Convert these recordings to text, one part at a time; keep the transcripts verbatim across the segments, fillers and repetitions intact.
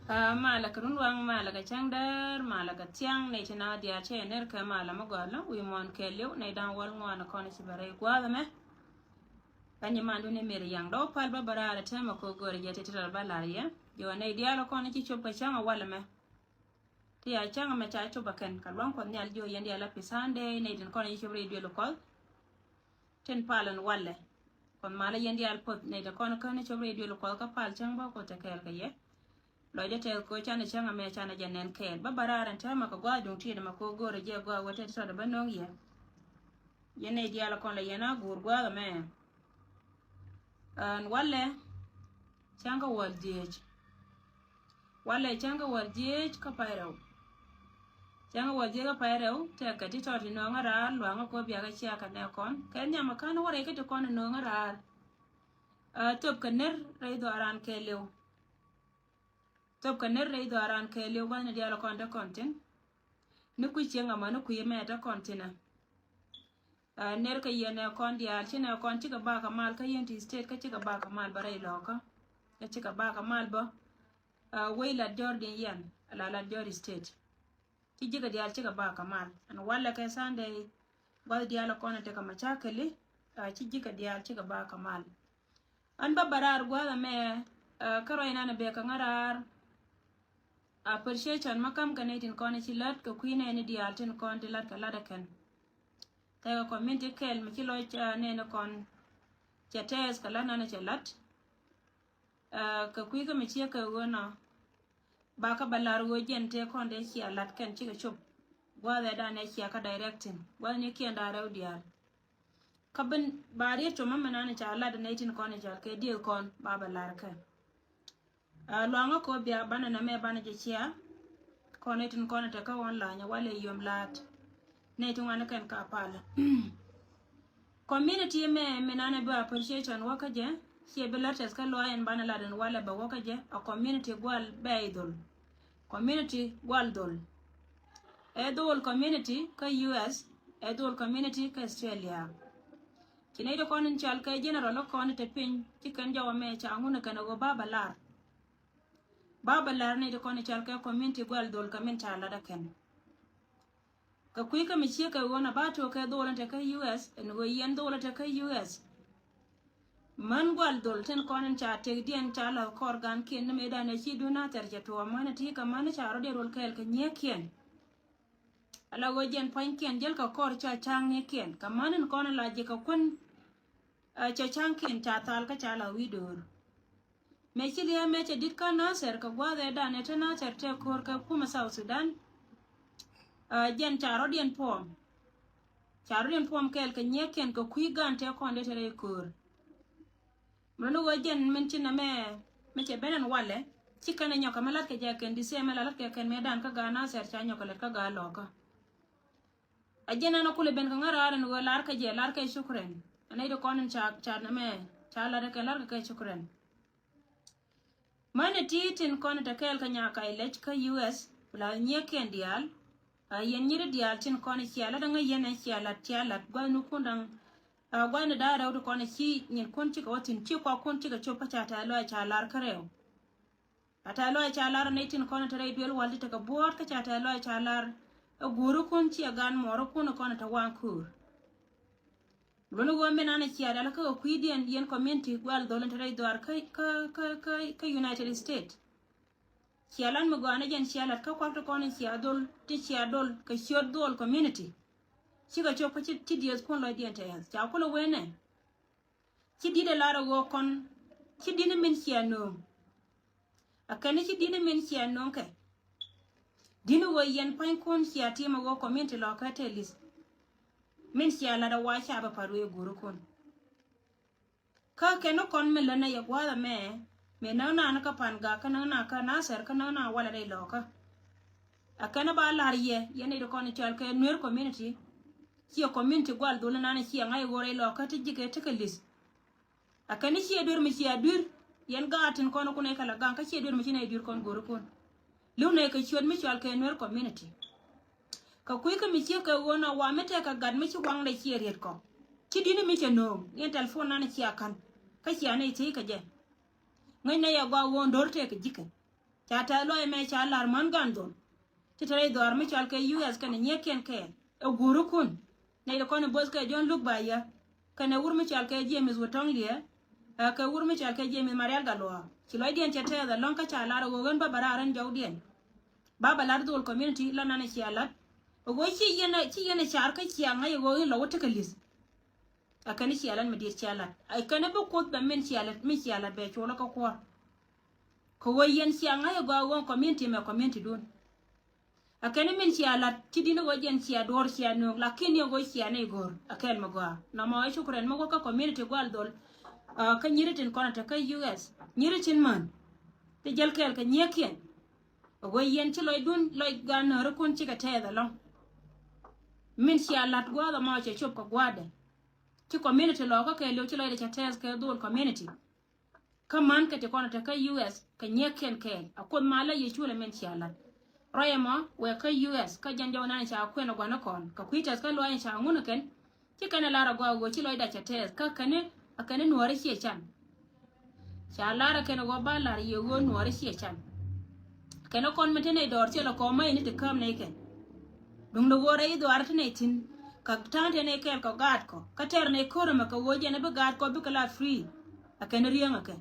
Malɛ kɛ run waŋ, malɛ kɛ cäŋ däär, malɛ kɛ thiaŋ, nɛy ti na diaal cɛ yɛ ner kɛ malɛ mi gɔlä wi̱i̱ muɔ̱ɔ̱n kɛɛliw, nɛy da̱ŋ wäl ŋuan kɔn ci bɛ rɛy gua̱a̱th ɛmɛ. Bä nyi mandu ni Mary Yaŋ dɔw pal bä bä raar ɛ tɛmɛ kɛ go̱o̱rɛ jɛ ti ti rɛl bä lar yɛ. Jɛ wä nɛy diaal kɔn ci cop kɛ cäŋ ɛ walɛ mɛ. Ti a cäŋ ɛmɛ ca cop ɛ kɛn kɛ luaŋ Kuɔth Nhial jiɔ yɛn diaal a pi Sunday, nɛy tin kɔn ci cop rɛy duël Kuɔth. Tin pal ɛn walɛ. Kuɔth malä yɛn diaal poth nɛy ti kɔn kä ni cop rɛy duël Kuɔth kä pal cäŋ bä Kuoth te kɛɛl kɛ yɛ. Lɔcdä tɛth kɛ ɣöö canɛ cäŋ ɛmɛ canɛ jɛ nɛn kɛɛl. Bä bä raar ɛn täämɛ kɛ gua̱a̱th duŋ ti̱i̱t ɛmɛ kɛ ɣöö go̱o̱rɛ jɛ gua̱a̱th wä tɛt tɔt bä no̱o̱ŋ yɛ. Yɛn nɛy diaal kɔn lɛ yɛn a guur gua̱a̱th ɛmɛ. Ɛn walɛ cäŋ kä wäl dhieec. Walɛ cäŋ kä wäl dhieec kä pay rɛw. Cäŋ kä wäl dhieec kä pay rɛw tɛkɛ ti tɔt ti no̱o̱ŋä raar luaŋä kɛ ɣöö biakä cia kɛ nɛ kɔn kɛ nhiamä ka̱n wä rɛy kä ti kɔn ɛ no̱o̱ŋä raar. Ɛ thöp kɛ ner rɛy dhɔaaran kɛɛliw. Thöp kɛ ner rɛy dhɔaaran kɛɛliw gua̱thni diaal kɔn te kɔn thi̱n. Ni kui̱ cieŋ amä ni kui̱ mɛ te kɔn thi̱n ɛ. Ɛ ner kɛ yɛn ɛ kɔn diaal ci nɛ kɔn cikɛ bak kɛ mal kä yɛn ti state kä cikɛ bak kɛ mal bä rɛy lɔkä. Kä cikɛ bak kɛ mal bä. Ɛ wec lat jɔr din yɛn ala lat jɔr state. Ci ji̱ kɛ diaal cikɛ bak kɛ mal ɛn walɛ kɛ Sunday. Gua̱th diaal kɔn ɛ tekɛ mɛ cakɛli. Ɛ ci ji̱ kɛ diaal cikɛ bak kɛ mal. An bä bä raar gua̱a̱th ɛmɛ. Kä ruac nan bɛ kɛ ŋä raar. Appreciation ma kam kɛ nɛy tin kɔn ci lät kɛ kui̱ nɛɛni diaal tin kɔn ti lät kɛ lat ɛ kɛn. Tɛkɛ community kɛl mi ci lɔc nɛɛni kɔn. Cɛ tɛɛth kɛ lat nan cɛ lat. Kɛ kui̱ kä mi ciek kɛ ɣöö nɔ. Ba kä bä lar ɣöö jɛn tëë kɔn dee cia lat kɛn cikɛ cop. Gua̱a̱th ɛ danɛ cia kä directing gua̱a̱th ni kiɛn da̱a̱ rɛw diaal. Kä ben ba riet coma mɛ nan ca lat nɛy tin kɔn ical kɛ dieth kɔn ba bɛ lar kɛ. Luaŋä kɔ bia banɛ nɛ mɛ banɛ jɛ cia. Kɔn nɛy tin kɔn ite kä online walɛ yom lat. Nɛy tin ŋuan kɛn ka pal. Community mɛ mi nan bi appreciation wä kä jɛ. Ciɛ bi lat tɛth kä luayen banɛ lat in walɛ bɛ wä kä jɛ a community gual bɛ idhol. Community gual dhol. Ɛ dhol community kä U S, ɛ dhol community kä Australia. Ci nɛy ti kɔn in cal kɛ general kɔn te piny ci kɛn jɔwä mɛ ca ŋun kɛn ɛ ɣöö ba bɛ lar. Ba bɛ lar nɛy ti kɔn in cal kɛ community gual dhol kɛ min ca lat ɛ kɛn. Kɛ kui̱ kä mi ciek kɛ ɣöö na ba tuɔk kɛ dhol in te kä U S ɛn ɣöö yɛn dhol in te kä U S. Män gual dhol tin kɔn in ca tëkdiɛn ca la̱th kɔr gankiɛn ni mëëdan ɛ ci duun a thɛr cɛ tuɔɔk män ɛ ti kɛ män ca rɔ̱diɛn rol kɛɛl kɛ nyiëëkiɛn. Ala ɣöö jɛn pua̱nykiɛn jäl kɛ kɔr ca ca̱ŋnikiɛn kɛ män in kɔn in la ji̱ kɛ kuän. Ca ca̱ŋkiɛn ca thal kä ca la wi̱i̱ do̱r. Mëë ci lia̱a̱ mëë cɛ di̱t kä Nathɛr kɛ gua̱a̱th ɛ danɛ te Nathɛr te ko̱r kɛ kumɛ South Sudan. Jɛn ca rɔ̱diɛn puɔm. Ca rɔ̱diɛn puɔm kɛɛl kɛ nyiëëkiɛn kɛ kui̱ gan te kɔn dee te rɛy ko̱r. Mɛ ni ɣöö jɛn min ci nɛmɛ mi cɛ ben ɛn walɛ ci kɛn ɛ nyɔk kɛ mi lat kɛ jɛ kɛn di sɛ mɛ la lat kɛ kɛn mɛ dan kä gaa Nathɛr ca nyɔk kɛ lät kä gaa lɔkä. A jɛn ɛn a kulɛ ben kɛ ŋa̱ raar ɛn ɣöö lar kɛ jɛ lar kɛ cukran. Ɛn a iti kɔn in ca ca nɛmɛ ca lat kɛ lar kɛ kɛ cukran. Mänɛ ti tin kɔn te kɛɛl kä nyaka ilɛc kä U S la nyiëëkiɛn diaal. A yɛn nyiri diaal tin kɔn cia lat aŋä yɛn ɛ cia lat cia lat gua̱thnikun daŋ. A gua̱thni da̱a̱ rɛw ti kɔn ci nyinkun cikɛ wä thi̱n ci kuakun cikɛ cop kä ca tɛ̈th lɔaac ca lar kä rɛw. A tɛ̈th lɔaac ca lar nɛy tin kɔn te rɛy duel wal ti tekɛ buɔ̱ɔ̱t kä ca tɛ̈th lɔaac ca lar. Ɛ guurikun ciɛ gan muɔɔrikun kɔn te waŋ kuur. Luni ɣöö min an cia dal kä kɛ kui̱diɛn yɛn community gual dhol in te rɛy dhuaar kä kä kä kä kä United States. Cia lat mi gɔaa ni jɛn cia lat kä kuak ti kɔn in cia dhol ti cia dol kɛ ciöt dhol community. Cikɛ cop kä ci ci dieth kun lɔcdiɛn te ɛth ca kulɛ wen nɛ. Ci di̱t ɛ lar ɛ ɣöö kɔn ci di̱t ni min cia nööŋ. A kɛn ni ci di̱t ni min cia nööŋ kɛ. Di̱t ni ɣöö yɛn pa̱nykun cia ti̱i̱m ɛ ɣöö community lɔkä te li̱th. Min cia lat ɛ wa ca bɛ pa̱t wee guurikun. Kä kɛn ni kɔn mi lät nɛ yɛ gua̱a̱th ɛmɛ mi näk naan kä Pangak kä näk naan kä Nathɛr kä näk naan walɛ rɛy lɔkä. A kɛn ni ba la̱r yɛ yɛn nɛy ti kɔn cɔal kɛ Nuer community. Ciɛ community gual dhol inan ciɛ ŋa̱c ɣöö rɛy lɔkä ti ji̱kɛ tekɛ li̱th. A kɛn ni ciɛ duer mi ciɛ a duer yɛn gaat tin kɔn kun nɛy kɛ la gaŋ kä ciɛ duer mi ci nɛy duer kɔn go̱o̱rikun. Li̱w nɛy kɛ ciöt mi cɔal kɛ Nuer community. Kɛ kui̱ kä mi ciek kɛ ɣöö nɔ wa mi tɛkɛ gat mi ci waŋdɛ ciɛ riet kɔ. Ci di̱t ni mi cɛ nööŋ yɛn telephone nan cia ka̱n kä cia nɛy thiec kɛ jɛ. Ŋäc nɛy a gɔaa ɣöö do̱r tɛkɛ ji̱kɛ. Ca tɛth lɔaac mɛ ca lar män gan dhol ti te rɛy dhɔaar mi cɔal kɛ U S kɛnɛ nyieekiɛn kɛɛl ɛ guurikun. Nɛy ti kɔn i̱ bo̱th kɛ John Luk Baya kɛnɛ wur mi cɔal kɛ James Wetɔŋ Liɛ, ɛ kɛ wur mi cɔal kɛ James Marial Galuak. Ci lɔcdiɛn cɛ tɛth ɛlɔ̱ŋ kä ca lar ɛ ɣöö ɣän bä bɛ raar ɛn jɔwdiɛn. Ba bɛ lat dhol community la nanɛ cia lat. Ɛ ɣöö ci yɛn ɛ, ci yɛn ɛ car kä cia ŋa̱c ɛ ɣöö in lɔ wä tekɛ li̱th. Ɛ kɛn i̱ cia lat mi diet cia lat. Ɛ kɛn i̱ bi Kuoth bɛ min cia lat, mi cia lat bɛ cuɔlä kä kuɔr. Kɛ ɣöö yɛn cia ŋa̱c ɛ gɔaa ɣöö community mɛ community dun. Ɛ kɛn i̱ min cia lat ci di̱n i̱ ɣöö jɛn cia duɔ̱ɔ̱r cia nööŋ, lakin i̱ ɣöö cia nɛy go̱o̱r ɛ kɛl mi gɔaa. Nɔmɔ ɛ cukran mi wä kä community gual dhol. Ɛ kä nyiri tin kɔn ɛ te kä U S, nyiri tin män ti jäl kɛɛl kɛ nyieekiɛn. Ɛ ɣöö yɛn ci lɔcdun, lɔc gan nöörikun cikɛ tɛth ɛlɔ̱ŋ. Min cia lat gua̱a̱th ɛmɔ cɛ cop kɛ gua̱a̱dɛ. Ci community lɔɔkä kɛɛliw ci lɔcdɛ cɛ tɛth kɛ dhol community. Kä män kɛ ti kɔn ɛ te kä U S kɛ nyieekiɛn kɛɛl. A Kuoth malä Yecu lɛ min cia lat. Rɔy ɛmɔ wɛ kä U S kä jɛn jɔw nan ca kuɛn ɛ gua̱n ɛ kɔn kɛ kui̱ tɛth kä luaac ca ŋun ɛ kɛn. Ci kɛn ɛ lar ɛ gɔaa ɣöö ci lɔcdɛ cɛ tɛth kä kɛn i̱ ɛ kɛn i̱ nuɔɔri ciɛ can. Ca lar ɛ kɛn ɛ ɣöö ba lar yɛ ɣöö nuɔɔri ciɛ can. Kɛn ɛ kɔn mi te nɛy dɔɔr thilɛ kɔmä in i̱ ti käm nɛy kɛn. Duundɛ ɣöö rɛy i̱ dhuaar te nɛy thi̱n. Kɛ ta̱a̱ŋ te nɛy kɛɛl kɛ gaatkɔ kä tɛr nɛy ko̱r ɛmɛ kɛ ɣöö jɛn ɛ bi gaatkɔ bikɛ la free. Ɛ kɛn i̱ riäŋ ɛ kɛn.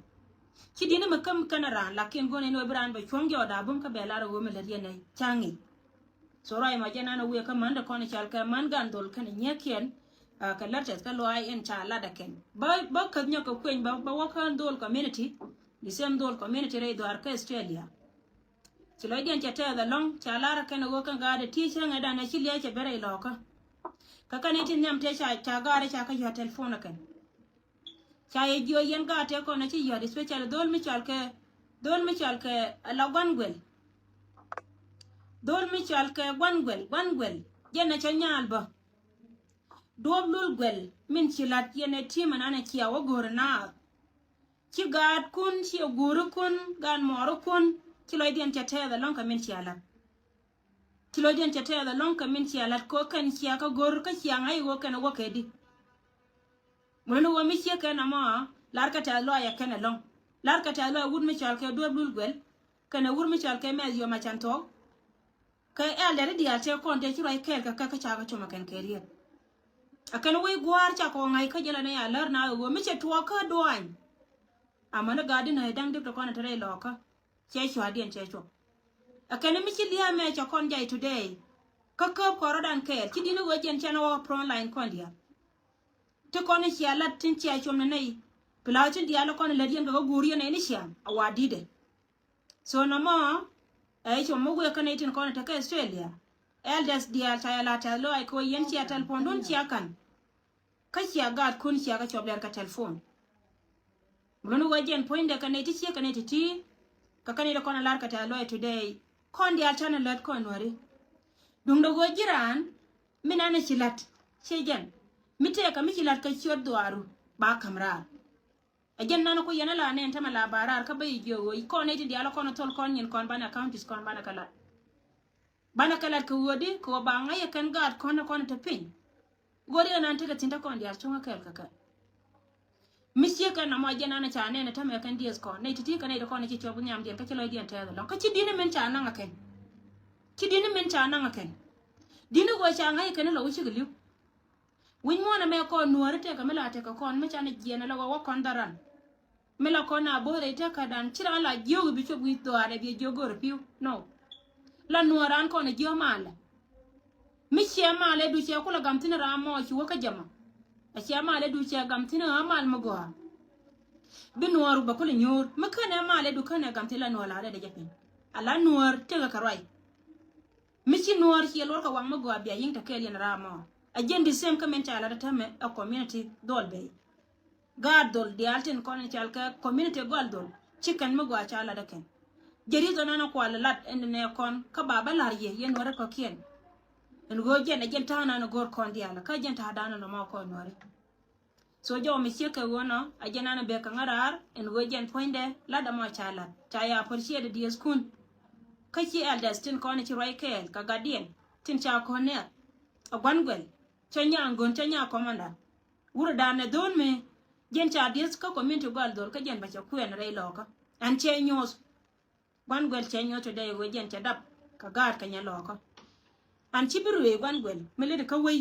Ci di̱n i̱ mi käm kɛn ɛ raan, lakin go̱n ɛn ɣöö bi raan bɛ cuɔ̱ŋ jɔɔk da̱a̱ bum kä bɛ lar ɛ ɣöö mi lät yɛn ɛ ca̱ŋ i̱. So ruac ma jɛ nan a wiɛ kä män de kɔn i̱ cal kɛ män gan dhol kɛnɛ nyieekiɛn, ah, kɛ lät tɛth kä luaac in ca lat ɛ kɛn. Bä, bä käth nyɔk kɛ kueny bä, bä wä kä dhol community, the same dhol community rɛy dhuaar kä Australia. Ci lɔcdiɛn cɛ tɛth ɛlɔ̱ŋ, ca lar ɛ kɛn ɛ ɣöö kɛn gaat ɛ ti cäŋɛ dan ɛ ci lia̱a̱ cɛ ben rɛy lɔɔkä. Kä kɛn i̱ ti nhiam tëë ca, ca gaat ɛ ca kä yɔ̱a̱ telephone ɛ kɛn. Ca yɛ jiök yɛn gaat tëë kɔn ɛ ci yɔ̱a̱t, especially dhol mi cɔal kɛ, dhol mi cɔal kɛ ala Gua̱n Guɛl. Dhol mi cɔal kɛ Gua̱n Guɛl, Gua̱n Guɛl. Jɛn ɛ cɛ nyaal bä. Duɔ̱ɔ̱p Lul Guɛl min ci la̱t yɛn ɛ ti̱i̱m ɛnan ɛ cia wä go̱o̱r ɛ naath. Ci gaatkun, ci ɛ guurikun, gaat muɔɔrikun, ci lɔcdiɛn cɛ tɛth ɛlɔ̱ŋ kɛ min cia la̱t. Ci lɔcdiɛn cɛ tɛth ɛlɔ̱ŋ kɛ min cia la̱t kɛ ɣöö kɛn cia kä go̱r kä cia ŋa̱c ɣöö kɛn ɛ wä kɛ di. Ŋuɛn ɣöö mi ciek kɛn ɛmɔ, lar kɛ tɛth lɔaac ɛ kɛn ɛlɔ̱ŋ. Lar kɛ tɛth lɔaac wut mi cɔal kɛ Duɔ̱ɔ̱p Lul Guɛl kɛnɛ wut mi cɔal kɛ Mɛth Yom Acan Thuɔ̱k. Kɛ ɛldɛr i̱ diaal tëë kɔn tëë ci ruac kɛɛl kɛ kɛ kä ca kɛ com ɛ kɛn kɛ riet. Ɛ kɛn wec gua̱a̱r ca kɔn ŋa̱c kä jɛ la nɛy a lär na ɣöö mi cɛ tuɔɔk kä duany. Amäni gaat di nä i̱ da̱ŋ dip ti kɔn ɛ te rɛy lɔɔkä. Cɛ cua̱diɛn cɛ cuɔp. Ɛ kɛn mi ci lia̱a̱ mɛ cɛ kɔn jay today. Kä käp kɔn rɔ̱dan kɛɛl ci di̱n i̱ ɣöö jɛn cɛn ɛ wä front line kɔn diaal. Ti kɔn i̱ cia lat tin cia cuɔm ni nɛy. Pi la tin diaal i̱ kɔn i̱ lät yɛn kɛ kä guur yɛn ɛ ni ciaŋ a wa di̱t ɛ. So nɔmɔ ɛ cuɔm mi wëë kä nɛy tin kɔn i̱ te kä Australia. Elders diaal ca yɛ la tɛth lɔaac kɛ ɣöö yɛn cia telephone dun cia ka̱n. Kä cia gaatkun cia kɛ cuɔp lɛr kɛ telephone. Mun wä jɛn puɔ̱nydɛ kɛ nɛy ti ciek kɛ nɛy ti ti̱i̱. Kɛ kɛ nɛy ti kɔn a lar kɛ tɛth lɔaac today. Kɔn diaal canɛ lät kɔn nuäri. Duundɛ ɣöö ji̱ raan mi nanɛ ci la̱t ciɛ jɛn. Mi tëëkɛ mi ci la̱t kɛ ciöt dhuaaru ba ka̱m raar. Ɛ jɛn nanɛ ku yɛn a la nɛn tämɛ la ba raar kä bä yi jiök ɣöö kɔn nɛy ti diaal kɔn a thol kɔn nyin kɔn banɛ counties kɔn banɛ kɛ la̱t. Banɛ kɛ lat kɛ ɣöödi kɛ ɣöö ba ŋa̱c ɛ kɛn gaat kɔn ɛ kɔn ɛ te piny. Ɣöödi ɛ nan tekɛ thi̱n te kɔn diaal cuŋä kɛɛl kɛ kɛ. Mi ciek kɛn nɔmɔ jɛn an ca nɛn ɛ tämɛ kɛn dieth kɔn nɛy ti̱ti̱ kɛ nɛy ti kɔn ɛ ci cuɔp nhiamdiɛn kä ci lɔcdiɛn tɛth ɛlɔ̱ŋ kä ci di̱n i̱ min ca naŋ ɛ kɛn. Ci di̱n i̱ min ca naŋ ɛ kɛn. Di̱n i̱ ɣöö ca ŋa̱c ɛ kɛn i̱ lɔ wi̱c cikɛ li̱w. Wi̱c muɔ̱ɔ̱n ɛmɛ kɔn nuääri tëëkɛ mi la tëëkɛ kɔn mi canɛ jiɛɛn ala ɣɔw wä kɔn dhɔran. Mi la kɔn a bo̱o̱rɛ i̱ tëëkä dan ci raan la jiök i̱ bi cop wi̱i̱ dhɔaar ɛ bi jiök go̱o̱rɛ pi̱w. No. La nuäär raan kɔn ɛ jiök malɛ. Mi ciɛ malɛ du ciɛ kulɛ gam thi̱n raan mɔ ci wä kä jɛ mɔ. Ɛ ciɛ malɛ du ciɛ gam thi̱n ɣä mal mi gɔaa. Bi nuäär bɛ kulɛ nyuur mi känɛ malɛ du känɛ gam thi̱n la nuäär la rɛt ɛ jɛ piny. Ala nuäär tëëkɛ kɛ ruac. Mi ci nuɔɔr ciɛ luɔr kɛ waŋ mi gɔaa bia yiŋ te kɛɛl yɛn ram mɔ. A jɛn di same kä min ca lat ɛ tämɛ ɛ community dhɔl bey. Gaat dhɔl diaal tin kɔn in cal kɛ community gɔal dhɔl ci kɛn mi gɔaa ca lat ɛ kɛn. Jɛ ri dhɔn ɛn ɛ kual lat ɛn nɛ kɔn kä ba bä lar yɛ yɛn nuɔrɛ kɔkiɛn. Ɛn ɣöö jɛn ɛ jɛn ta̱a̱ nan ɛ go̱o̱r kɔn diaal kä jɛn ta̱a̱ dan ɛn ɛ mɔ kɔn nuɔrɛ. So jɔw mi ciek kɛ ɣöö nɔ a jɛn an a bek kɛ ŋa̱ raar ɛn ɣöö jɛn puɔ̱nydɛ lat ɛmɔ ca lat ca ya appreciate dieth kun. Kä ci elders tin kɔn ci ruac kɛɛl kɛ guardian tin ca kɔn nɛɛk. A gua̱n guɛl cä nya ŋön cä nya commander. Wurɛ da̱a̱n ɛ dho̱o̱n mëë jɛn ca dieth kä community gɔal dhol kä jɛn bɛ cɛ kuɛn rɛy lɔɔkä ɛn cɛ nyoth. Gua̱n guɛl cɛ nyuɔ̱th today ɣöö jɛn cɛ dap kɛ gaat kɛ nyɛ lɔɔkä. An ci bi ruëë gua̱n guɛl mi leti kä wei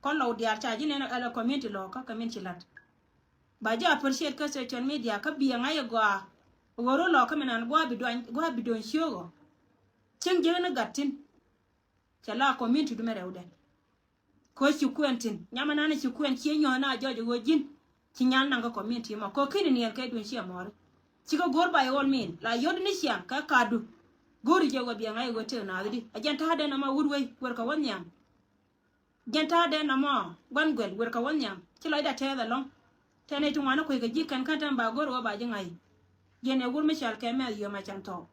kɔn lɔw diaal ca ji̱ nɛn ɛ lɛ community lɔɔkä kɛ min ci la̱t. Ba jɛ appreciate kä social media kä biɛ ŋa̱c ɛ gɔaa. Ɣöö ro̱ lɔɔkä mi nan gua̱a̱ bi duany gua̱a̱ bi duɔ̱ny ciöökɔ. Cieŋ jiäk ni gat thi̱n. Cɛ la community dumɛ rɛwdɛ. Kɛ ci kuɛn thi̱n nyamɛ nan ci kuɛn ciɛ nyɔ̱ɔ̱n a jɔc ɣöö ji̱n ci nyal naŋ kä community mɔ kɛ ki̱ni niɛn kɛ duŋ ciɛ mɔɔri. Ci kɛ go̱r by all means la yot ni ciaŋ kɛ kadu. Go̱ri jɛ ɣöö biɛ ŋa̱c ɣöö tëë naath di a jɛn ta̱a̱ dɛn ɔmɔ wut wei wer kɛ wä nhiam. Jɛn ta̱a̱ dɛn ɔmɔ gua̱n guɛl wer kɛ wä nhiam ci lɔcda tɛɛth ɛlɔ̱ŋ. Tɛn i̱ ti ŋuan i̱ kui̱ kɛ ji̱ kɛn kä tɛn ba go̱r ɣöö ba ji̱ ŋa̱c. Jɛn ɛ wur mi cal kɛ mɛth yom a can thɔɔk.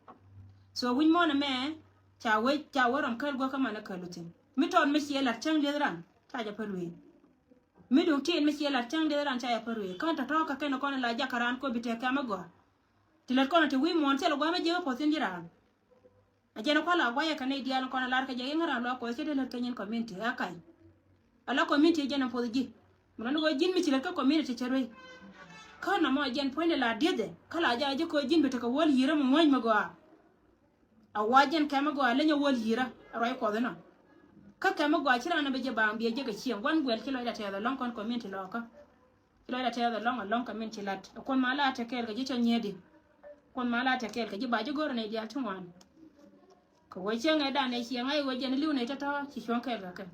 So wi̱c muɔ̱n ɛmɛ ca wec ca wä rɔm käl guäk kä man ɛ käl uthin mi tɔɔt mi ciɛ lat cäŋ lieth ran ca jɛ pär wee. Mi duŋ tiit mi ciɛ lat cäŋ lieth ran ca jɛ pär wee kän tɔ̱tɔ̱ kä kɛn kɔn la jakä ran ko bi tɛk kɛm ɛ gɔaa. Ti lät kɔn ti wi̱c muɔ̱n thil ɛ gua̱a̱ mi jiäk ɛ puɔ̱th thi̱n ji̱ raan. A jɛn kual a guayɛ kɛ nɛy diaal kɔn a lar kɛ jɛ iŋä ran luak kuɔth cɛ dee lät kɛ nyin community a kac. A la community jɛn a puɔth ji̱ mi lɔn ɣöö ji̱n mi ci lät kä community cɛ ruey. Kä nɔmɔ a jɛn puɔ̱nydɛ la diethɛ kä la jɛ a ji̱ köö ji̱n bi tekɛ wäl yi̱rä mi ŋuäny mi gɔaa. A wa jɛn kɛmɛ gɔaa leny a wäl yi̱rä a ruac kuɔth inɔ. Kä kɛmɛ gɔaa ci ran a bi jɛ baaŋ biɛ jɛ kɛ cieŋ gua̱n guɛl ci lɔcda tɛɛth ɛlɔ̱ŋ kɔn community lɔɔkä. Ci lɔcda tɛɛth ɛlɔ̱ŋ ɛlɔ̱ŋ kɛ min ci lat. Kuoth ma la tekɛɛl kɛ ji̱ cɔ nyiedi. Kuoth ma la tekɛɛl kɛ ji̱ ba ji̱ go̱r nɛy diaal ti ŋuan. Kɛ wee cieŋ ɛ dan ɛ cieŋ ɛ wee jɛn li̱w nɛy tɔ̱tɔ̱ ci cuɔ̱ŋ kɛɛl kɛ kɛ.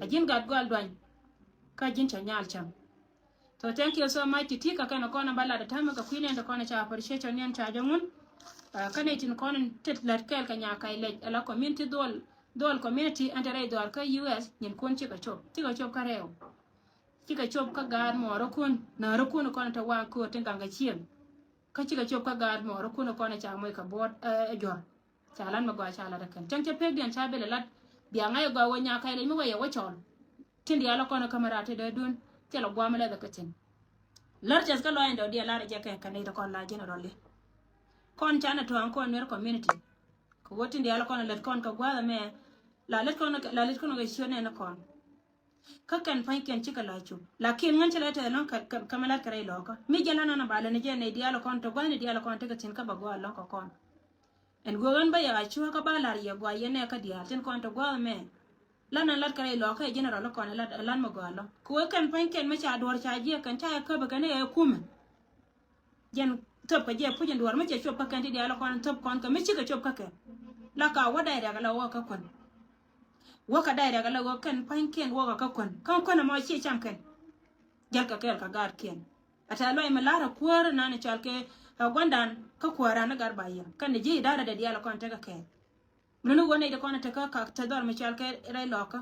A ji̱n gat gɔal duany. Kä ji̱n cɛ nyal cäŋ. So thank you so much ti ti kä kɛn kɔn ba lat ɛ ta̱mɛ kɛ kui̱ nɛn ti kɔn ca appreciation nɛn ca jɛ ŋun. Kä nɛy tin kɔn tet lät kɛɛl kɛ nya kac lɛc ala community dhuɔl, dhuɔl community ɛn te rɛy dhuɔl kä U S nyin kun cikɛ cop cikɛ cop kä rɛw. Cikɛ cop kä gaat mɔɔrä kun nääri kun kɔn te waŋ köör tin gaŋ kɛ cieŋ. Kä cikɛ cop kä gaat mɔɔrä kun kɔn ca moc kɛ buɔt ɛ juɔr. Ca lat mi gɔaa ca lat ɛ kɛn cäŋ cɛ pek diɛn ca bilɛ lat. Bia ŋa̱c ɛ gɔaa wä nyakä ilec mi wä yɛ wä cɔl. Tin diaal kɔn kä mi rat ti dee dun thilɛ guam lɛth kä tin. Lär tɛth kä lɔany dɔ̱diɛn lar ɛ jɛ kɛ kɛ nɛy ti kɔn la general li. Kɔn canɛ tuaŋ kɔn nuer community. Kɛ wä tin diaal kɔn lät kɔn kɛ gua̱a̱th ɛmɛ. La lät kɔn la lät kɔn kɛ ciöt nɛn kɔn. Kä kɛn pa̱nykiɛn cikɛ la cop lakin ŋän ci la tɛth lɔ̱ŋ kɛ mɛ lat kɛ rɛy lɔkä mi jɛ la nana ba lä ni jɛ nɛy diaal kɔn tɔ gua̱thni diaal kɔn tekɛ thi̱n kä ba gɔaa lɔ̱ŋ kɛ kɔn. Ɛn go̱o̱k ɣän bä yɛ a cuäkä ba la̱r yɛ gɔaa yɛn nɛ kä diaal tin kɔn tɔ gua̱a̱th mɛ. La nan lat kɛ rɛy lɔkä ɛ general kɔn ɛ lat mɛ gɔaa lɔ̱ŋ kɛ wee kɛn pa̱nykiɛn mɛ ca duɔ̱ɔ̱r ca jiɛk kɛn ca yɛ käpɛ kɛn ɛ kumɛ. Jɛn thöp kɛ jɛ puc in duɔ̱ɔ̱r mi cɛ cop kä kɛn ti diaal kɔn thöp kɔn kɛ mi cikɛ cop kä kɛ. La ka wä day riak ala wä kä kuän. Wä kä day riak ala wä kɛn pa̱nykiɛn wä kä kä kuän kä kuän ɛmɔ ciɛ cam kɛn. Jäl kɛ kɛɛl kɛ gaatkiɛn. A tɛth luɔc mi la̱r a kuäär nan cɔal kɛ a gua̱ndan kä kuäär an gat ba yɛ kɛn ji̱ idara dee diaal kɔn tekɛ kɛɛl. Mi luni wä nɛy di kɔn tekɛ kak te dhɔr mi cɔal kɛ rɛy lɔkä.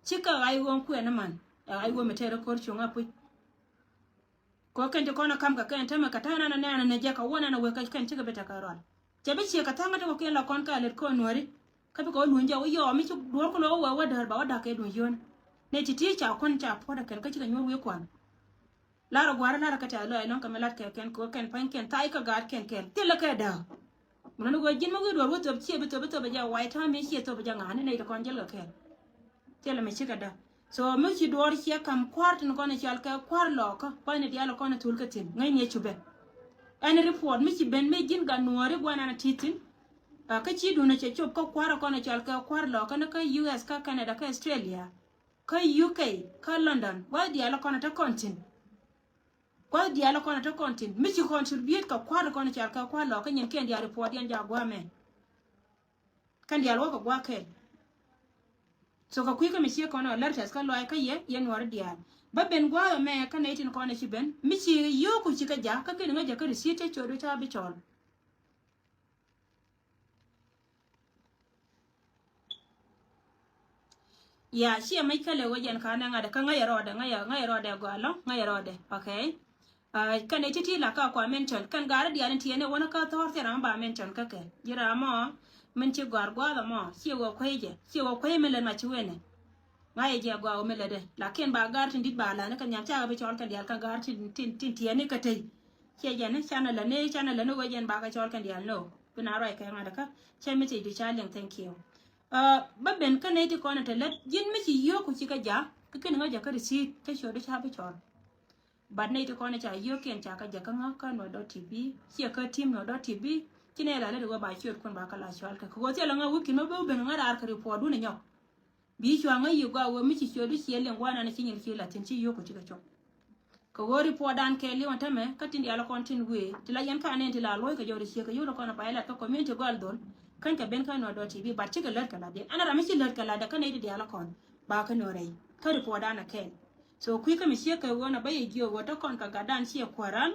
Cikɛ ɣac ɣöö kuɛn man ɛ ɣac ɣöö mi tɛɛr ko̱r cuŋ a puc. Kɛ kɛn ti kɔn a kam kɛ kɛn tämɛ kɛ ta̱a̱ nan a nɛn a nɛ jɛ kɛ wä nan a wek kɛ kɛn cikɛ bi tekɛ rual. Cɛ bi ciek kɛ tha̱a̱ŋ a ti kɔ kiɛn la kɔn kɛ a lät kɔn nuääri. Kä bi kɛ wä luny jɛ wä yɔɔ mi ci duɔ̱ɔ̱r kɛ lo̱ wä wä däär ba wä da̱k kɛ duny yio̱n. Nɛ ci ti ca kuän ca puɔ̱t a kɛn kä cikɛ nyuɔ̱r wi̱i̱ kuan. Lar a gua̱a̱r lar a kɛ tɛth lɔc ɛnɔŋ kɛ mi lat kɛ kɛn kɛ wä kɛn pa̱ny kɛn tha̱a̱c kä gaat kɛn kɛl thilɛ kɛ dääk. Mun ni ɣöö ji̱n mi wi̱i̱ duɔ̱ɔ̱r wä thöp ciɛ bi thöp bi thöp a jɛ wac ta̱a̱ mi ciɛ thöp a jɛ ŋa̱a̱n ni nɛy ti kɔn jäl kɛ kɛɛl. Thilɛ mi cikɛ dä. So mi ci duɔ̱ɔ̱r ciɛ kam kua̱r tin kɔn cɔal kɛ kua̱r lɔkä kua̱thni diaal kɔn thul kä thi̱n ŋäcni a cupɛ. Ɛn report mi ci ben mi ji̱n gat nuɔ̱ɔ̱ri gua̱n an a ti̱i̱ thi̱n. Kä ci duun a cɛ cop kä kua̱r kɔn cɔal kɛ kua̱r lɔkä ni kä U S kä Canada kä Australia. Kä U K kä London gua̱th diaal kɔn a te kɔn thi̱n. Kuath diaal kɔn a te kɔn tin mi ci kɔn cur biet kɛ kua̱r kɔn cal kɛ kua̱r lɔ kä nyin kɛn diaal report diɛn ja gua̱a̱ mɛ. Kɛn diaal wä kɛ gua̱a̱ kɛl. So kɛ kui̱ kä mi ciek kɔn ɔ lɛr tɛth kä lɔaac kä yɛ yɛ nuɔɔri diaal bä ben gua̱a̱ mɛ kä nɛy tin kɔn a ci ben mi ci yio̱o̱ku ci kɛ ja̱ kä kɛn ŋäc jɛ kä receipt cɛ cot ca bi cɔl. Ya, ciɛ mec kälɛ wec ɛn ka̱n ɛ ŋa̱t kä ŋäc ɛ rɔɔdɛ, ŋäc ɛ, ŋäc ɛ rɔɔdɛ gɔaa lɔ, ŋäc ɛ rɔɔdɛ, okay. Kɛn ɛ ti̱ti̱ la ka kua mention, kɛn gaari diaal in tiɛɛni wänä kä thɔɔr thil ram ba mention kä kɛ. Ji̱ ram mɔ, min ci gɔ̱a̱r gua̱a̱th ɛmɔ, ciɛ wä kuecɛ, ciɛ wä kuec min lät ma ci wenɛ. Ŋa̱c ɛ jɛ gɔaa wä min lätdɛ, lakin ba gaari tin di̱t ba la̱th ni kɛ nhiam cakɛ bi cɔl kɛn diaal kɛn gaari tin, tin, tin tiɛɛni kä tey. Ciɛ jɛn ni canɛ lätni, canɛ lätni wec ɛn bakɛ cɔl kɛn diaal no. Bi na ruac kɛ ŋa̱t kä, cɛ mi thiecdu ca liŋ, thank you. Bä ben kä nɛy ti kɔn ɛ te lät ji̱n mi ci yio̱o̱k ku ci kɛ ja̱ kä kɛn ŋäc jɛ kä receipt cä ciötdu ca bi cɔl. But nɛy ti kɔn ɛ ca yio̱o̱kiɛn ca kɛ jɛ kä ŋä kä nuɔt dɔ̱t ti bi ciɛ kä team nuɔt dɔ̱t ti bi Ci nɛ la lät ɣöö ba ciöt kun ba kä la cɔal kɛ. Kɛ ɣöö thilɛ ŋa wi̱i̱ ki̱n ma ben ŋa̱ raar kɛ report dun inyɔk. Bi cua ŋäc yi gɔaa ɣöö mi ci ciöt du ciɛ liŋ gua̱a̱r nan ci nyin ci la thi̱n ci yio̱k kɛ ci kɛ cop. Kɛ ɣöö report dan kɛɛliw ɛn tämɛ kä tin diaal kɔn tin wëë ti la yɛn kä anɛn ti la luɔ̱c kɛ jɔw ti ciek kɛ yio̱k ti kɔn a ba ilat kä community gɔal dhol. Kän kɛ ben kä Nuer dot T V, but cikɛ lät kɛ latdiɛn. Ɛn ram mi ci lät kɛ latdɛ kä nɛy ti diaal kɔn ba kä Nuer rɛy kä report dan a kɛɛl. So kui̱ kä mi ciek kɛ ɣöö na ba yɛ jiök ɣöö te kɔn kɛ gatdan ciɛ kuäran,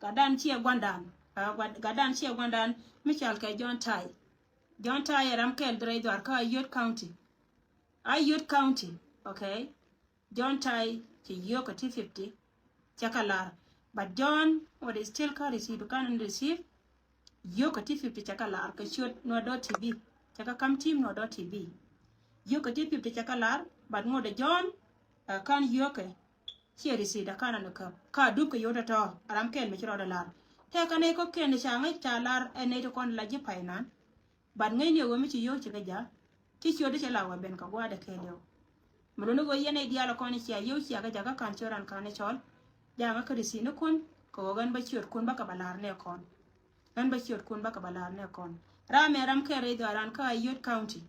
gatdan ciɛ gua̱ndan, ah, gat-, gatdan ciɛ gua̱ndan mi cɔal kɛ John Tai. John Tai ɛ ram kɛl dhi rɛy dhɔaar kä Ayod County. Ayod County, okay. John Tai ci yio̱k kɛ T fifty, cɛ kɛ lar. But John, what is still kä receive, kan receive, yio̱k kɛ T fifty cɛ kɛ lar kɛ ciöt Nuer dot T V, cɛ kɛ kam team Nuer dot T V. Yio̱k kɛ T fifty cɛ kɛ lar, but ŋot ɛ John, uh, kan yio̱k kɛ, ciɛ receive ɛ kan an käp. Ka dup kɛ yio̱k tɔtɔ, a ram kɛl mi ci rɔɔdɛ lar. Tɛkɛ nɛy kɔ̱kiɛn ca ŋäc ca lar ɛ nɛy ti kɔn la ji̱ pay nan. But ŋäcni ɣöö mi ci yio̱w ci kɛ ja̱, ti ciötdä cɛ la wä ben kɛ gua̱a̱dɛ kɛɛliw. Mi luni ɣöö yɛn nɛy diaal kɔn cia yio̱w cia kɛ ja̱ kä ka̱n ciöt ran ka̱n cɔl. Ja̱ ŋä kä risinikun kɛ ɣöö ɣän bä ciötkun bä kɛ bä la̱r nɛ kɔn. Ɣän bä ciötkun bä kɛ bä la̱r nɛ kɔn. Ram mɛ ram kɛɛl rɛy dhɔaaran kä Ayod County.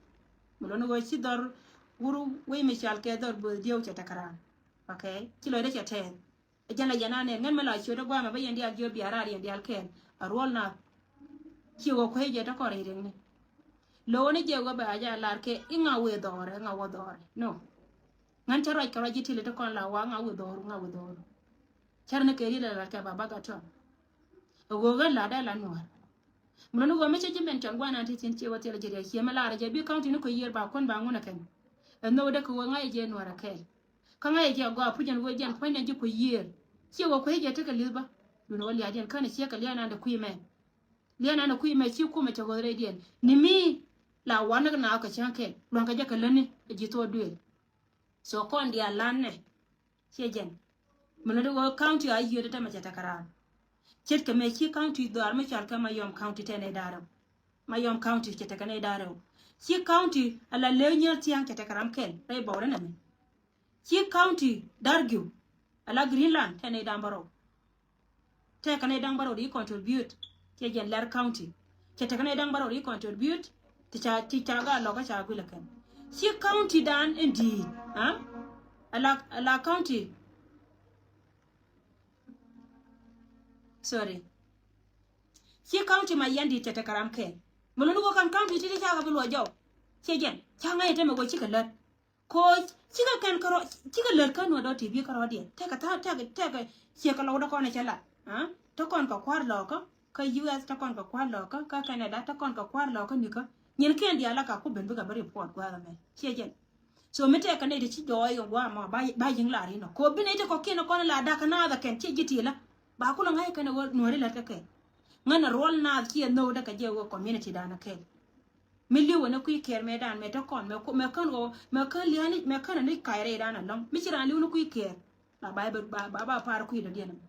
Mi luni ɣöö ci dhɔr wur wec mi cal kɛ dhɔr bo̱o̱th diɛw cɛ tekɛ ran. Okay? Ci lɔcdä cɛ tɛɛth. Ɛ jɛn la yɛn anɛ ŋän mi la ciötdä gua̱a̱mɛ bä yɛn diaal jiök bia raar yɛn diaal kɛɛl. A ruɔl na ci wä kuec jɛ te kɔn rɛy riɛkni. Lo̱wä ni jɛ wä bɛ a jɛ a lar kɛ i̱ ŋa wëë dhɔɔrɛ, i̱ ŋa wä dhɔɔrɛ. No. Ŋän cä ruac kɛ ruac ji̱ tili te kɔn la wa ŋa wëë dhɔɔru, ŋa wëë dhɔɔru. Cär ni kɛ ri la lar kɛ ba bak a tɔŋ. Ɛ ɣöö ɣän la dee la nuɔ̱ɔ̱r. Mi luni ɣöö mi cä ji̱ mɛn cɔn gua̱a̱n an ti thi̱n ci wä thilɛ ji̱ riɛk ciɛ mi lar jɛ bi county ni kɔ yiër ba kuän ba ŋun ɛ kɛn. Ɛ nhök dee kɛ ɣöö ŋa̱c jɛ nuɔ̱ɔ̱r ɛ kɛɛl. Kä ŋa̱c jɛ gɔaa puc ɛn ɣöö jɛn puɔ̱nydɛ ji̱ kui̱ yiëër. Ciɛ wä kui̱ jɛ tekɛ li̱th bä. Duundɛ wä lia̱a̱diɛn känɛ ciɛ kɛ lia̱a̱ nandɛ kui̱ mɛ. Lia̱a̱ nandɛ kui̱ mɛ ci kumɛ cɛ ɣöth rɛydiɛn. Ni mi la wanɛ kɛ naath kɛ cäŋ kɛl. Lua̱ŋkɛ jɛ kɛ lätni ɛ ji̱ thuɔɔk duëël. So kɔn diaal la̱t nɛ. Ciɛ jɛn. Mi luni ɣöö county a yiëëdɛ tämɛ cɛ tekɛ raan. Ce̱tkɛ mëë ci county dhɔaar mi cɔal kɛ Mayom County tɛn nɛy da̱ŋ rɛw. Mayom County cɛ tekɛ nɛy da̱ŋ rɛw. Ci county ala Lëë Nyäl Thiaŋ cɛ tekɛ ram kɛl rɛy bɔwdɛ nɛmɛ. Ci county Dargiu ala Greenland tɛn nɛy da̱ŋ bärɔw. Tɛkɛ nɛy da̱ŋ bärɔw di contribute. Cɛ jɛn Lɛr County. Cɛ tɛkɛ nɛy da̱ŋ bärɔw di contribute. Ti ca, ti ca ga lɔkä ca guilɛ kɛn. Ci county dan in di̱i̱t. Ha? Ala, ala county. Sorry. Ci county Mayɛn di̱i̱t cɛ tɛkɛ ram kɛn. Mi luni wä ka̱n county ti ti ca kɛ bi luɔ jɔw. Cɛ jɛn. Ca ŋa̱c tɛmɛ wä cikɛ lät. Ko cikɛ kɛn kärɔ, cikɛ lät kä Nuer dot T V kärɔ̱diɛn. Tɛkɛ tha̱a̱ŋ, tɛkɛ, tɛkɛ ciɛ kɛ lɔwdä kɔn cɛ lat. Ha? Te kɔn kɛ kua̱r lɔkä kä U S, te kɔn kɛ kua̱r lɔkä kä Canada, te kɔn kɛ kua̱r lɔkä nikä. Nyin kɛn diaal la ka ku ben bikɛ bi report gua̱a̱th ɛmɛ. Ciɛ jɛn. So mi tɛkɛ nɛy ti ci jɔɔc kɛ gua̱a̱th ɛmɔ ba, ba yi̱ŋ lar inɔ. Ko bi nɛy ti kɔ̱kiɛn kɔn la da̱k kɛ naath ɛ kɛn ciɛ ji̱ ti la. Ba kulɛ ŋa̱c kɛn ɛ wä Nuääri lät kɛ kɛn. Ŋän ɛ ruɔl naath ciɛ nhök dee kɛ jɛ wä community dan ɛ kɛn. Mi li̱w ɛn ɛ kui̱ kɛɛr mëëdan mëë te kɔn, mëë ku-, mëë kän ɣöö, mëë kän lia̱a̱ni, mëë kän ni ka̱a̱c rɛydan ɛlɔ̱ŋ. Mi ci raan li̱w ni kui̱ kɛɛr. La ba, ba, ba, ba par kui̱ dɔ̱diɛn ɛmɛ.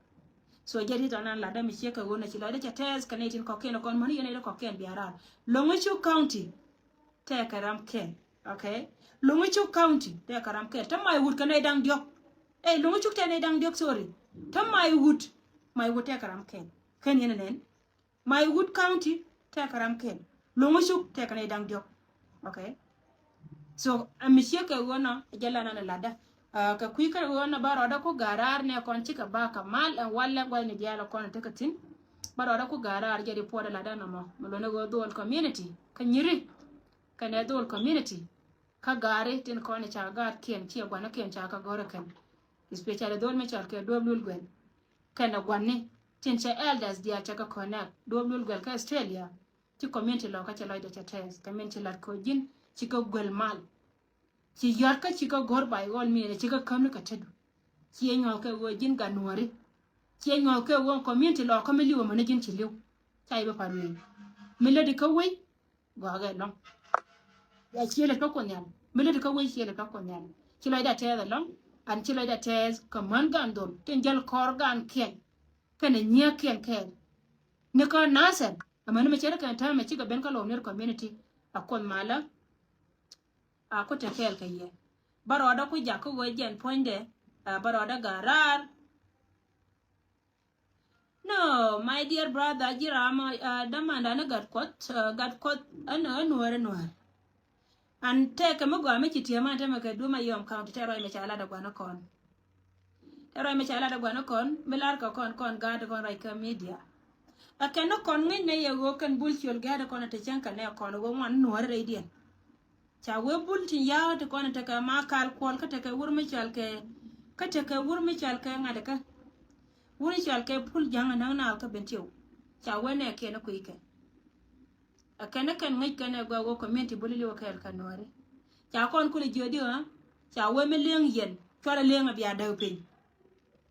So jɛ ri tɔn an latdä mi ciek kɛ ɣöö nɛ ci lɔcdä cɛ tɛɛth kɛ nɛy tin kɔ̱kiɛn kɔn mäni yɛn nɛy ti kɔ̱kiɛn bia raar. Loŋi̱ Cuk County. Tɛkɛ ram kɛl. Okay? Loŋi̱ Cuk County. Tɛkɛ ram kɛl. Te Maiwut kɛ nɛy da̱ŋ diɔ̱k. Ey, Loŋi̱ Cuk tɛ nɛy da̱ŋ diɔ̱k, sorry. Te Maiwut. Maiwut tɛkɛ ram kɛl. Kɛn yɛn ɛ nɛn. Maiwut County tɛkɛ ram kɛl. Loŋi̱ Cuk tɛkɛ nɛy da̱ŋ diɔ̱k. Okay. So ɛ mi ciek kɛ ɣöö nɔ ɛ jɛ la nan ɛ latdä. Ah, kɛ kui̱ kä ɣöö nɔ bä rɔɔdä ku ga̱raar nɛ kɔn cikɛ ba kɛ mal ɛn walɛ gua̱thni diaal ɛ kɔn ɛ tekɛ thi̱n. Bä rɔɔdä ku ga̱raar jɛ report ɛ latdä nɔmɔ. Mi luɔ̱nɛ ɣöö dhol community kä nyiri kɛnɛ dhol community. Kä gaari tin kɔn ca gaatkiɛn ciɛ gua̱nikiɛn ca kɛ gɔ̱r ɛ kɛn. Especially dhol mi cɔal kɛ Duɔ̱ɔ̱p Lul Guɛl. Kɛnɛ gua̱ni tin cɛ elders diaal cɛ kɛ connect. Duɔ̱ɔ̱p Lul Guɛl kä Australia. Ci community lɔkä cɛ lɔcdɛ cɛ tɛɛth. Community lat kɛ ji̱n ci kɛ guel mal. Ci yɔ̱t kä ci kɛ go̱r by all means, ci kɛ käm ni kɛ tetdu. Ci ɛ nyuɔ̱th kɛ ɣöö ji̱n gat Nuääri. Ci ɛ nyuɔ̱th kɛ ɣöö community lɔkä mi li̱w amäni ji̱n ci li̱w. Ca i̱ bi pa̱t wee. Mi lätdi kä wec, gɔaa kɛ ɛlɔ̱ŋ. Ya ciël ɛ tɔ̱ Kuoth Nhial. Mi lätdi kä wec ciël ɛ tɔ̱ Kuoth Nhial. Ci lɔcdä tɛɛth ɛlɔ̱ŋ. An ci lɔcdä tɛɛth kɛ män gan dhol. Tin jäl kɔr gan kiɛn. Kɛnɛ nyiee kiɛn kɛɛl. Ni kä Nasir. Amäni mi cɛ ri kɛn täämɛ cikɛ ben kä Lou Nuer community. A Kuoth malä. A ku te kɛɛl kɛ yɛ. Bä rɔɔdä ku jak kä ɣöö jɛn puɔ̱nydɛ. A bä rɔɔdä ga̱raar. No, my dear brother, ji̱ ram, uh, dämanda ni Gat Kuɔth, uh, Gat Kuɔth, ɛn, ɛn Nuäär, ɛn Nuäär. An tɛkɛ mi gɔaa mi ci tiɛm an tɛmɛ kɛ duɔ̱m a yɔm county tɛ ruac mi ca lat a gua̱n kɔn. Tɛ ruac mi ca lat a gua̱n kɔn, mi lar kɛ kɔn, kɔn gaat kɔn ruac kɛ media. A kɛn ni kɔn ŋi̱ny nɛ yɛ ɣöö kɛn Bul Ciöl gaat kɔn a te cäŋ kɛ nɛ kɔn ɣöö ŋuan Nuäär rɛydiɛn. Ca wee Bul tin ya̱a̱ ti kɔn tekɛ Makal Kuɔl kä tekɛ wur mi cɔal kɛ, kä tekɛ wur mi cɔal kɛ ŋa̱t kä. Wur mi cɔal kɛ Pul Ja̱ŋ a näŋ naal kä Bentiu. Ca wee nɛ kiɛn kui̱ kɛ. A kɛn kɛn ŋäc kɛn ɛ guɛ wee community Bul liwɛ kɛɛl kɛ Nuääri. Ca kɔn kulɛ jiöt di ɣä. Ca wee mi leŋ yɛn cuarɛ leŋ a bia däk piny.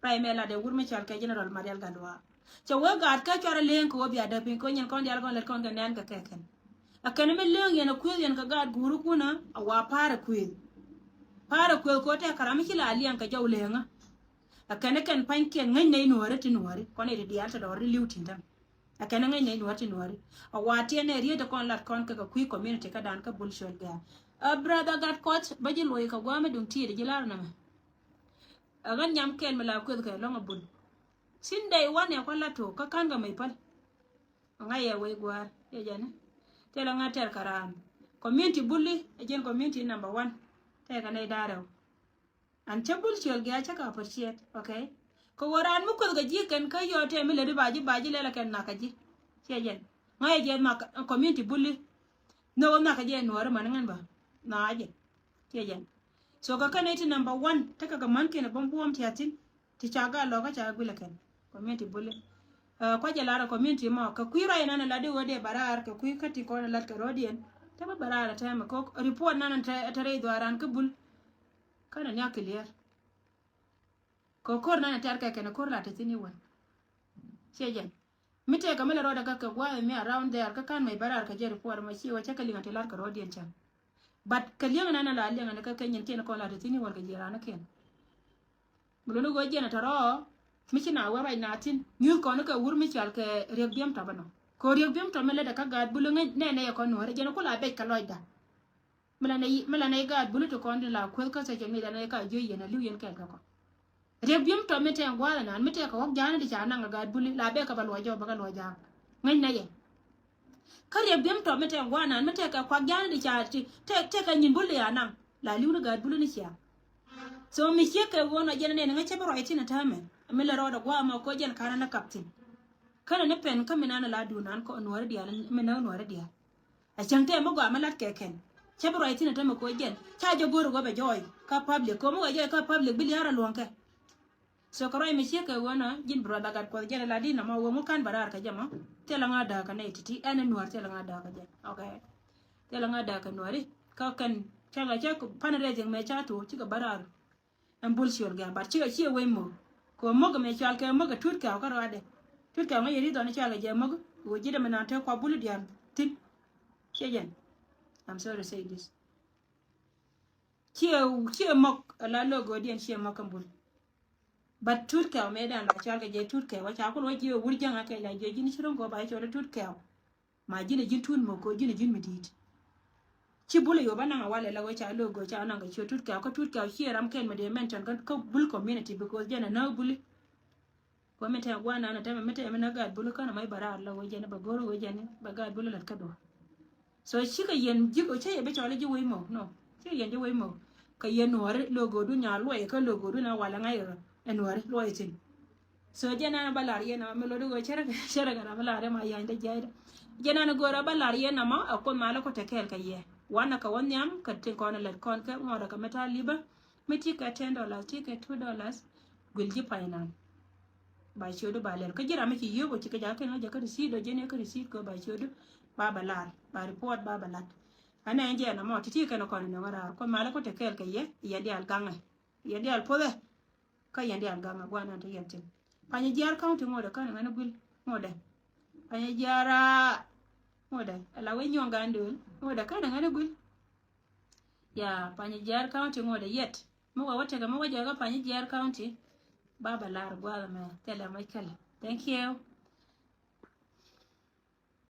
Ruac mɛ lat ɛ wur mi cɔal kɛ General Marial Gatluak. Cɛ wee gaat kä cuarɛ leŋ kɛ wä bia däk piny kɛ wä nyin kɔn diaal kɔn lät kɔn kɛ nɛn kɛ kɛ kɛn. A kɛn mi leŋ yɛn a kuëth yɛn kɛ gaat guuri kunä a wa pa̱a̱r a kuëth. Pa̱a̱r a kuëth kɛ wä tɛk kɛ ram mi ci la liɛŋ kɛ jɔw leŋä. A kɛn kɛn pa̱nykiɛn ŋäc nɛy Nuääri ti Nuääri kɔn i̱ ti diaal ti dɔɔr di li̱w tin täm. A kɛn ŋäc nɛy Nuääri ti Nuääri. A wa tiɛn ɛ riet kɔn lat kɔn kɛ kɛ kui̱ community kä dan kä Bul Ciöl gaat. A brother Gat Kuɔth bä ji̱ luɔi kɛ gua̱a̱ mi duŋ ti̱i̱t ji̱ lar nɛmɛ. A ɣän nyam kɛl mi la kueth kɛ lɔŋ a Bul. Sin day one yɛ kuan la tok kä kan kɛ mec päl. Ŋa̱c yɛ wec gua̱a̱r yɛ jɛn. Thilɛ ŋa tɛr kɛ raan. Community Bul i̱ ɛ jɛn community number one. Tɛkɛ nɛy da̱rɛw. An cä Bul Ciöl gɛ̈ɛ̈ cä kɛ appreciate, okay? Kɛ ɣöö raan mi kueth kɛ ji̱ kɛn kä yɔɔ tɛm mi lätdi ba ji̱ ba ji̱ lɛl ɛ kɛn nhak kɛ ji̱. Ciɛ jɛn. Ŋa̱c yɛ jɛ nhak community Bul i̱. Nhök nhak kɛ jɛ Nuääri män ŋän bä. Nhak jɛ. Ciɛ jɛn. So kɛ kɛn iti number one tekɛ kɛ män kiɛn ɛ bä buɔ̱m tia̱thi̱n. Ti ca gat lɔkä ca guilɛ kɛn community Bul i̱. Ɛ, kuac jɛ lar ɛ community mɔ kɛ kui̱ ruac ɛn ɛn ɛ lat di ɣöö dee bä raar kɛ kui̱ kä ti kɔn ɛ lat kɛ ro̱diɛn. Te bä bä raar ɛ tɛmɛ kɛ report nan ɛ te rɛy dhuaaran kä Bul. Känɛ ni a clear. Kɛ ko̱r nan ɛ tɛr kɛ kɛn ko̱r la te thi̱n i̱ wän. Ciɛ jɛn. Mi tëëkɛ mi lɛ rɔɔdɛ kä kɛ gua̱a̱th mi around there kä ka̱n mɛc bä raar kɛ jɛ report mɔ ci wä cä kɛ liŋ a ti lar kɛ ro̱diɛn cäŋ. But kɛ liɛŋ nan la liɛŋ ni kä kɛ nyin kiɛn kɔn la te thi̱n i̱ wän kɛ ji̱ raan kiɛn. Mi luni ɣöö jiɛn a tɔ̱rɔ̱ mi ci na wä ruac na thi̱n nyuth kɔn kɛ wur mi cɔal kɛ Riek Biɛm Tɔp ɛnɔ. Kɛ Riek Biɛm Tɔp mi lätdɛ kä gaat Bul ŋäc nɛnɛ yɛ kɔn Nuääri jɛn ku la bec kɛ lɔcda. Mi la nɛy, mi la nɛy gaat Bul ti kɔn tin la kueth kä social media nɛy ka jiö yɛn a li̱w yɛn kɛɛl kɛ kɔn. Riek Biɛm Tɔp mi tɛŋ gua̱a̱th ɛnan mi tɛk kɛ ɣɔ̱k ja̱a̱n di ca naŋ a gaat Bul la bek kɛ bä luɔc jɔk bä kɛ luɔc ja̱a̱n. Ŋäc nɛ yɛ. Kä Riek Biɛm Tɔp mi tɛŋ gua̱a̱th ɛnan mi tɛk kɛ kuak ja̱a̱n di ca ti tɛk, tɛk kɛ nyin Bul di a naŋ la li̱w ni gaat Bul ni cia. So mi ciek kɛ ɣöö nɔ jɛn nɛn ŋäc cä bi ruac thi̱n a täämɛ mi la rɔɔdɛ gua̱a̱th mɔ kɔ jɛn ka̱n ni kap thi̱n. Känɛ ni pɛn kä mi nan la duun nan kɔ Nuääri diaal mi näk Nuääri diaal. A cäŋ tɛm mi gɔaa mi lat kɛ kɛn. Cä bi ruac thi̱n a tämɛ kɛ ɣöö jɛn ca jɛ go̱o̱r ɣöö bɛ jɔɔy kä public kɛ ɣöö mi wä jɔɔy kä public bi lia̱a̱r a luɔ̱ŋ kɛ. So kɛ ruac mi ciek kɛ ɣöö nɔ ji̱n brother Gat Kuɔth jɛn a lat di nɔmɔ ɣöö ŋu ka̱n bɛ raar kɛ jɛ mɔ. Thilɛ ŋa̱ da̱a̱k kɛ nɛy ti̱ti̱ ɛn Nuäär thilɛ ŋa̱ da̱a̱k kɛ jɛ. Okay. Thilɛ ŋa̱ da̱a̱k kɛ Nuääri kä kɛn cäŋ a cä fundraising mɛ ca tuɔɔk cikɛ bä raar. Ɛn Bul Ciöl gɛ̈r but cikɛ ciɛ wec mo̱k. Kɛ mo̱k ɛmɛ cɔal kɛ mo̱k ɛ Tut Kɛw kä rɔadɛ. Tut Kɛw ŋäc yɛ ri̱th ɔn cɔal kɛ jɛ mo̱k. Wec ji̱ dɛ mi nɔn te kua Bul diaal thi̱n. Ciɛ jɛn. I'm sorry to say this. Ciɛ, ciɛ mo̱k ɛ la lo̱k go̱o̱diɛn ciɛ mo̱k ɛn Bul. But Tut Kɛw mëë dan la cɔal kɛ jɛ Tut Kɛw wä ca kul wä jiɛ wur jäŋ a kɛ la jiɛ ji̱n ci ro̱ŋ go̱o̱ ba cɔl Tut Kɛw. Ma ji̱n a ji̱n tut mo̱k ko̱ ji̱n a ji̱n mi di̱i̱t. Ci Bul a yo̱o̱p a naŋ a walɛ la wee ca lo̱o̱k go̱o̱ ca naŋ kɛ ciö Tut Kɛw kä Tut Kɛw ciɛ ram kɛn mi dee mention kä, kä Bul community because jɛn a näk Buli. Kɔ mi tɛm gua̱n nan a tɛmɛ mi tɛm mi näk gaat Buli kän a mac bɛ raar la wee jɛn bɛ go̱r wee jɛn bɛ gaat Buli lät kä duɔ. So cikɛ yɛn ji̱ kɔ cä yɛ bi cɔl ji̱ wec mo̱k no. Cikɛ yɛn ji̱ wec mo̱k. Kɛ yɛn Nuɔ̱ɔ̱ri lo̱o̱k go̱o̱du nya luɔyɛ kä lo̱o̱k go̱o̱du na walɛ ŋa̱c rɔ ɛ Nuɔ̱ɔ̱ri luɔyɛ thi̱n. So jɛn an ba lar yɛn ama mi lodi go cere cere kɛ ram lar yɛn ma yany de jay de. Jɛn an go̱o̱r a ba lar yɛn ama a kuoth ma la ko te kɛɛl kɛ yɛ. Wan a kɛ wä nhiam kɛ tin kɔn a lɛt kɔn kɛ ŋɔɔdɛ kɛ mi ta liba. Mi ti kɛ ten dollars ti kɛ two dollars. Guil ji̱ pay nan. Ba ciödu ba lɛl kä ji̱ ram mi ci yio̱k ci kɛ jakä kɛn ŋä jakä receipt dɔ jɛn yɛ kä receipt kɛ ba ciödu. Ba ba lar ba report ba ba lat. Anɛ ɛn jɛ ɛn amɔ ti ti kɛn kɔn ɛn ɛŋɔ raar kuoth ma la ko te kɛɛl kɛ yɛ yɛn diaal gaŋɛ. Yɛn diaal puɔthɛ. Kä yɛn diaal gaŋ a guanan te yɛn thi̱n. Panyijiar County ŋotdɛ känɛ ŋäni guil ŋotdɛ. Panyijiar a ŋotdɛ ala wec nyuɔ̱ŋ gan dööl ŋotdɛ känɛ ŋäni guil. Ya Panyijiar County ŋotdɛ yɛt. Mi wä wä tekɛ mi wä jɔkä Panyijiar County. Ba bɛ lar gua̱a̱th ɛmɛ thilɛ mec kälɛ. Thank you.